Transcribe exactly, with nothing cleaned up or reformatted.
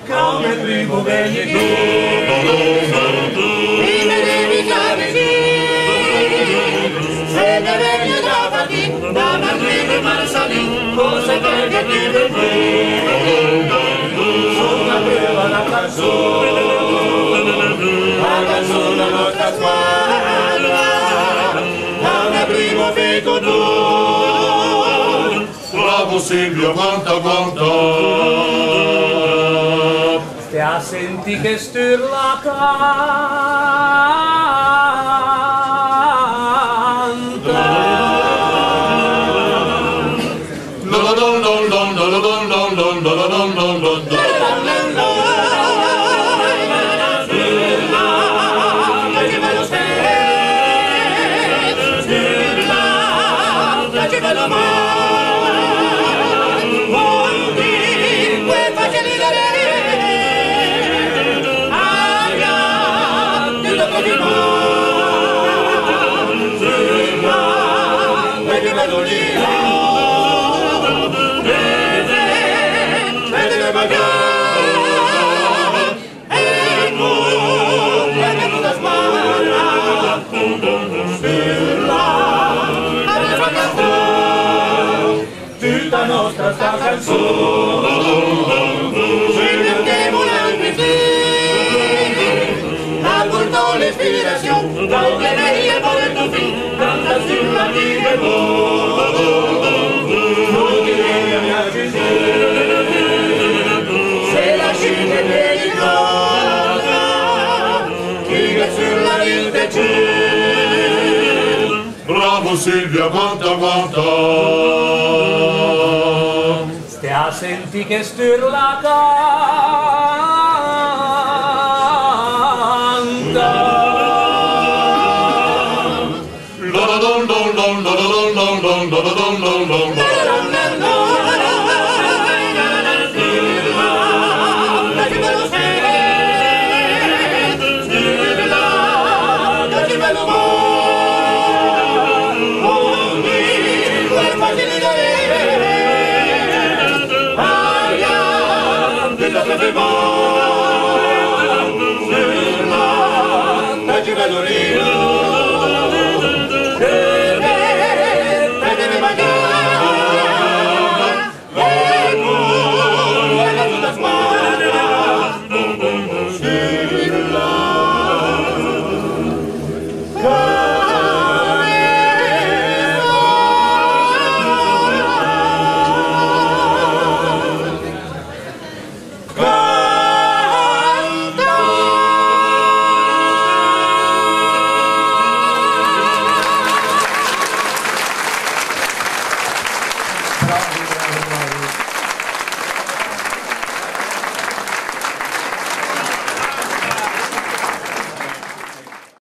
Come primo vegni tu, prima devi capire, se te vegni da partì, da partire Marsalì, cosa che ti vedi? Una bella canzone, la canzone nostra squadra, come primo fico tu. Bravo Silvio, aguanta, aguanta. Stæ a sentî che sturla canta. Tuta nòstra sta canson, se cantemo l'altri, la portò l'ispirazion, da un veneri e poi tu fin, canta sul matino e po. No ti vedi a mia Gesù, se la scende dedicata, chi che sur la vita c'è. Bravo Silvio, aguanta, aguanta. Stæ a sentî che sturla canta.